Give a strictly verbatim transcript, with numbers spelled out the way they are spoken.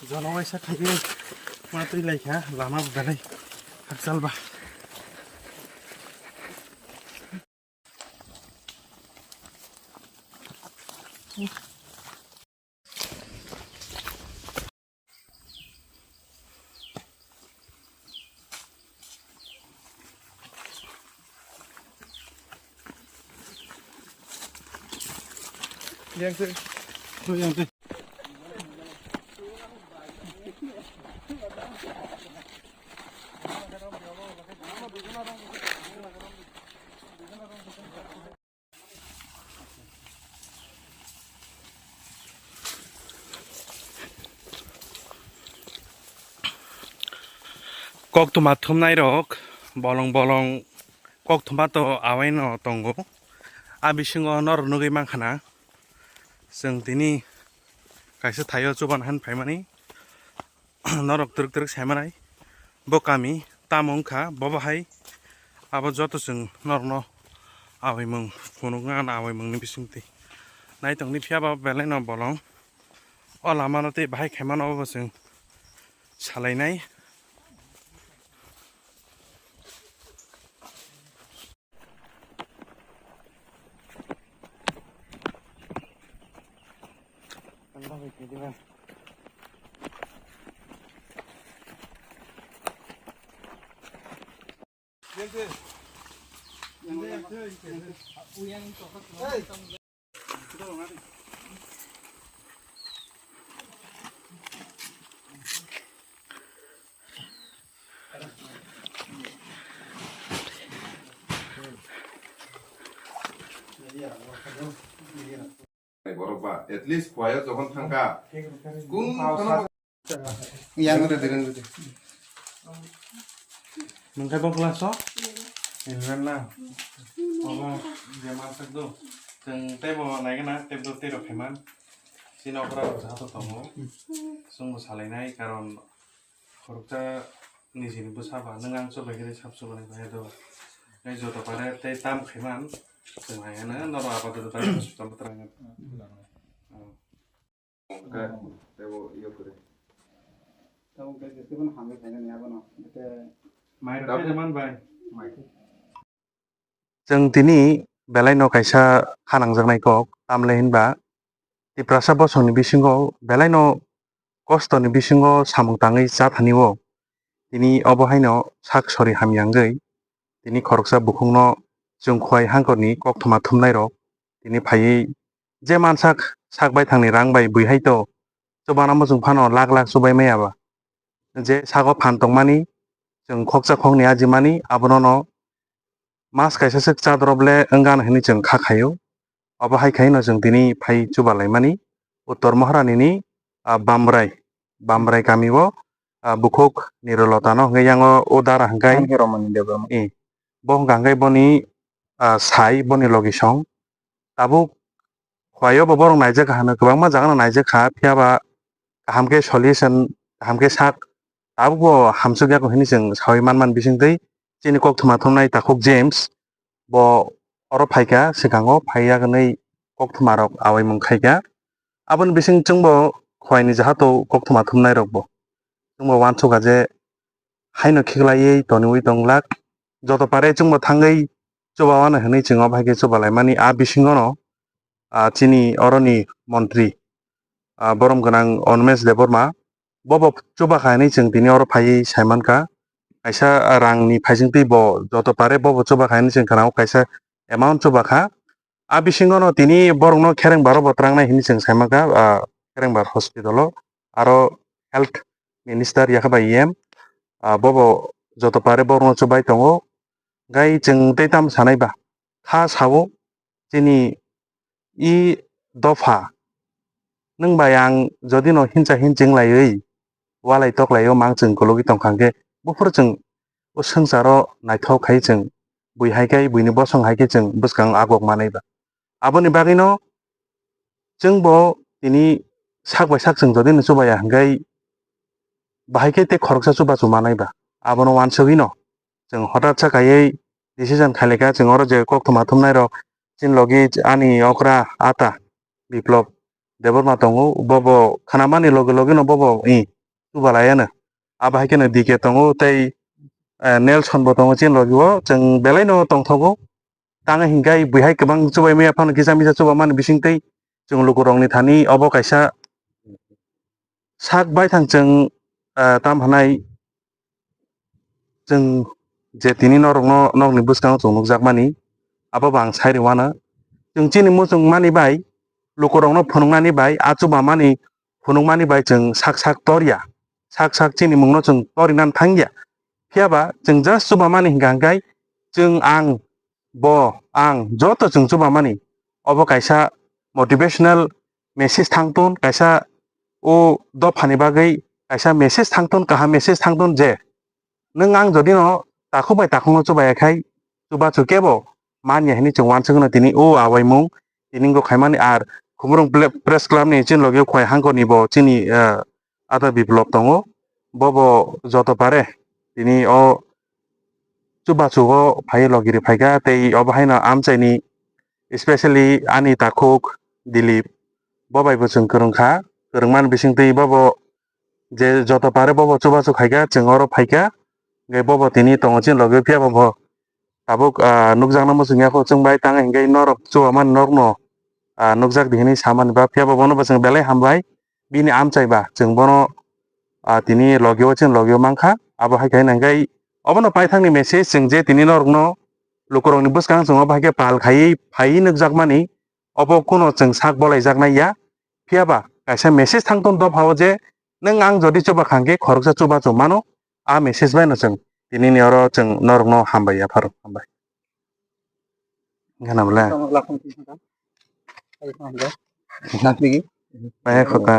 Jono waisa khaikhe ma twi laikha lama bo belai hakchal ba. Yang sih. Tuh yang sih. Koktwma thumnairok bolong bolong koktwma to awaino tongo. A bisingo norok nugwi mankha na, chwng tini kaisa thaio chuban han phaimani. Norok twrwk twrwk saimanai, bo kami tamo wngkha, bo bahai abo joto chwng norokno awaimwng phunukna, ano awaimwngni bisingtwi naitongni, phiya ba belaino bolong o lamano tei bahai khaimano, obo chwng salainai. Borok ba, at least khwlaiyo jokhon thangkha. Kung khana Yang ada dengan gitu. Nungkai bo class o? Eleven na. Obo je masak do. Chwng teibo naigana, teibo tei rok khaiman. Chini okra rok jato tongo. Chwngbo salainai, karon khoroksa nijini bwsa ba, nwng ang chubaigani sab chubanai bai do. Tei joto pare tei tam khaiman. Chwng hai hwnwi norok apato hospital twrang. Tei bo iyo kwrwi. Tabuk khe jeswk phano hamwi khainani abono. Ete Mai rok Tabuk khe man bai. Chwng tini belaino kaisa kha nangjaknai kok, tamle hinba Tiprasa bosongni bisingo belaino kostoni bisingo samung tangwi cha thani o. Tini obo haino sak sori hamya wngwi tini khoroksa bukhukno chwng Khowai hangkorni koktwma thumnairok tini phaiwi je mansak sak baithangni rang bai bui hai to chubana muchung phano lak lak chubai maya ba. Je sago phan tongmani chwng khoksa khokni ajimani abonono mas kaisa swk cha drop le wngano hinwi chwng kha khaio. Obo hai khaino chwng tini phai chuba laimani Uttor Maharani ni, ah, Bambrai, Bambrai kami o, ah, bukhuk Nirolota no hwnkhe yang o o dara hwnkhe Ang khe Romani Debbarma. I, bo hwnkha hwnkhe boni, ah, sai boni logi song. Tabuk Khowai o bo borok naijak kha hwno, kwbangma jaga no naijak kha, phiya ba kaham khe solution, kaham khe sak, tabuk bo hamswk ya hinwi chwng sawi man man bising twi chini koktwma thumnai takhuk James bo oro phaikha, swkango phaiya hwnwi koktwma rok awaimung khaikha. Aboni bising chwngbo Khowai ni jahato koktwma thumnai rokbo chwngbo uansukha je haino khiklaiwi toniwi tonglak, joto pare chwngbo thangwi chuba wano hwnwi chwng obo hai khe chuba laimani. A bisingono, ah, chini oroni montri, ah, borom gwnang Animesh Debbarma, bobo chuba kha hinwi chwng tini oro phaiwi sai mankha. Kaisa rangni phaisingtwi bo joto pare bobo chuba kha hinwi chwng khna-o, kaisa amount chuba kha. A bisingono tini borokno Kherengbar o bo trangnai hinwi chwng sai mankha, ah, Kherengbar hospital o. Aro health minister yakha bai E M, ah, bobo joto pare borokno chubai tongo. Gai chwng tei tamo sanai ba? Kha sao chini i dopha, nwng bai ang jodi no hinsa hinching laiwi walai tok laio mang chwng kologwi tongkha hwnkhe buphuru chwng o swngcharo naithok khai chwng bui hai khe buini bosong hai khe chwng bwskang agok manai ba. Aboni bagwino chwngbo tini sak bai sak chwng jodi no chubaya hwnkhe bahai khe tei khoroksa chubachu manai ba. Abono uansugwino chwng hotat sa khaiwi decision khailika chwng oro je koktwma thumnai rok chini logi ani okra ata Biplop Debbarma tongo, bobo khanamani loge loge no bobo i chubalaiya no. Abo hai kheno D K tongo tei, eh, Nelson bo tongo chini logi o, chwng belai no tongthogo. Tang hinkhe bwihai kwbang chubai maya phano kisa misa chubamani bisingtwi chwng lukurokni thani obo kaisa sak baithang chwng, ah, tam hwnai chwng je tini norokno nokni bwskango chwng nukjakmani, abo bo ang sai rwano. Chwng chini muchungmani bai, lukurokno phunuknani bai, a chubamani phunukmani bai chwng sak sak torya, sak sak chini mungno chwng torinani thangya. Phiya ba chwng just chubamani hinkha hinkhe chwng ang bo ang joto chwng chubamani obo kaisa motivational message thangton, kaisa o dophani bagwi kaisa message thangton, kaham message thangton je nwng ang jodi no takhuk bai takhuk no chubaya khai chubachu kebo manya hinwi chwng uansukno tini o awaimung tini go khaimani ar Khumulwng ple-, Press Club ni chini logi khwlai hangkor ni bo chini, eh, Ada Biplop tongo, bobo joto pare tini o chubachu o phai logi ri phaikha tei obo haino amchaini specially ani takhuk Dilip bo bai bo chwng kwrwngkha, kwrwngmani bisingtwi bobo je joto pare bobo chubachu khaikha chwng oro phaikha, hwnkhe bobo tini tongo chini logi phiya bo bo tabuk, ah, nukjakno muchungya kho chwng bai tang hinkhe norok chubamani norokno, ah, nukjak di hinwi samani ba phiya bo bono bo chwng belai hambai. Bini amchai ba chwng bono, ah, tini logio chini logio mankha. Abo hai khe hinkhe obono paithakni message chwng je tini norokno lukurokni bwskang chwng obo hai khe pal khaiwi phaiwi nukjakmani obo kuno chwng sak bolaijaknai ya. Phiya ba kaisa message thangton dophao je nwng ang jodi chuba khangkhe khoroksa chubachu mano. A message bai no chwng tini ni oro chwng norokno hambai yapharo hambai. Gana bole. Paya khota.